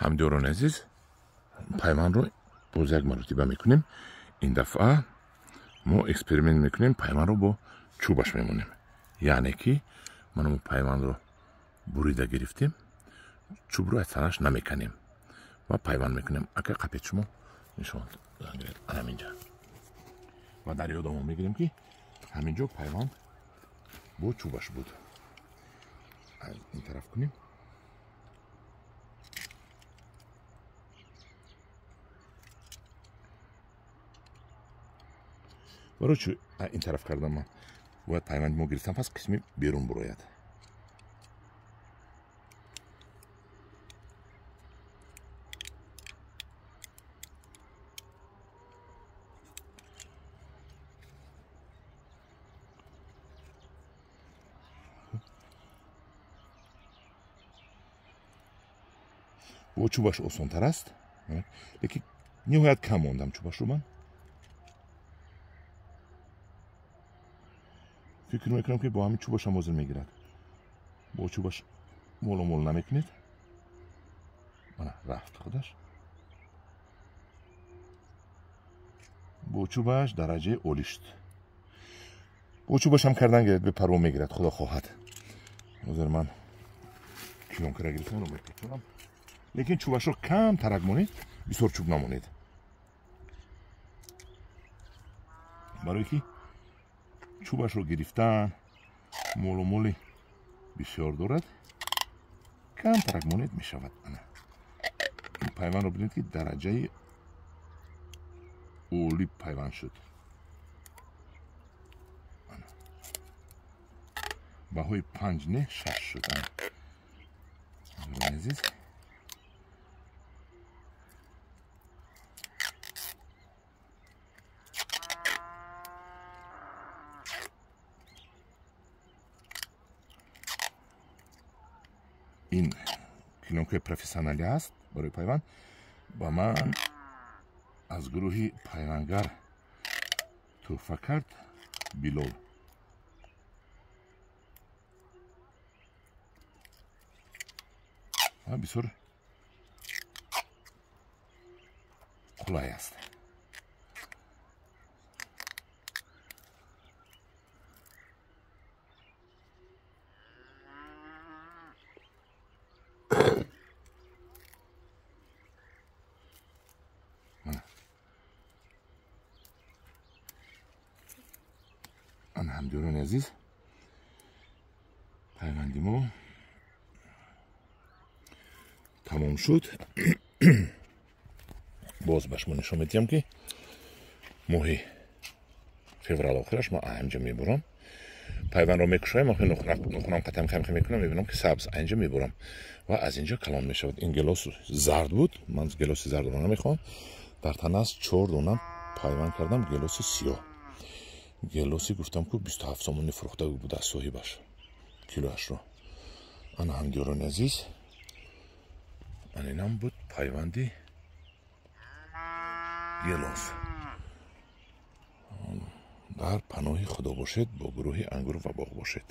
Ҳамдиёрони азиз, пайвандро боз як маротиба мекунем. Ин дафъа мо эксперимент мекунем, пайвандро бо чӯбаш мемонем. Яъне ки ман мо пайвандро бурида гирифтем, чӯбро аз танаш намеканем ва пайванд мекунем. Ака қапед шумо нишон гиред ҳаминҷа. Ва дар ёдамо мегирем, ки ҳаминҷо пайванд бо чӯбаш буд. Аз ин тараф кунем. Барои чӣ ин тараф кардам ман? Бояд пайванди мо гирифтам, пас қисми берун бурояд. Бо чӯбаш осонтар аст, лекин ниҳоят кам мондам чӯбашро. Ман фикр мекунам, ки бо ҳамин чӯбашам ҳозир мегирад. Бо чӯбаш молу мол намекунед. Мана рафт худаш. Бо чӯбаш дараҷаи олӣ шуд. Бо чӯбашам кардан гирад, бепарво мегирад, худо хоҳад. Ҳозир ман киёнкара гирифтам, мепечонам. Лекин чӯбашро кам тарак монед, бисёр чӯб намонед. Барое ки чӯбашро гирифтан молу моли бисёр дорад, кам тарак монед мешавад. Ана ин пайвандро бинед, ки дараҷаи олӣ пайванд шуд. Баҳои 5 не, 6 шуд. Азиз, ин клеёнкаи профессионалӣ аст барои пайванд. Ба ман аз гурӯҳи пайвандгар тӯҳфа кард Билол. Ва бисёр қулай аст. Ана ҳамдиёрони азиз, пайванди мо тамом шуд. Боз ба шумо нишон медиҳам, ки моҳи феврал охираш ман аҳамҷа мебурам. Пайвандро мекушоям, охир нохунам қатам хамхи мекунам, мебинам, ки сабз айнҷа мебурам ва аз инҷо калон мешавад. Ин гелос зард буд, ман гелоси зардро намехоҳам. Дар танас 4 дона пайванд кардам гелоси сиёҳ. Гелоси гуфтам, ку 27 сомонӣ фурӯхта буд аз соҳибаш килоашро. Ана ҳамдиёрони азиз, ана инам буд пайванди гелос. Дар паноҳи Худо бошед, бо гурӯҳи Ангур ва боғ бошед.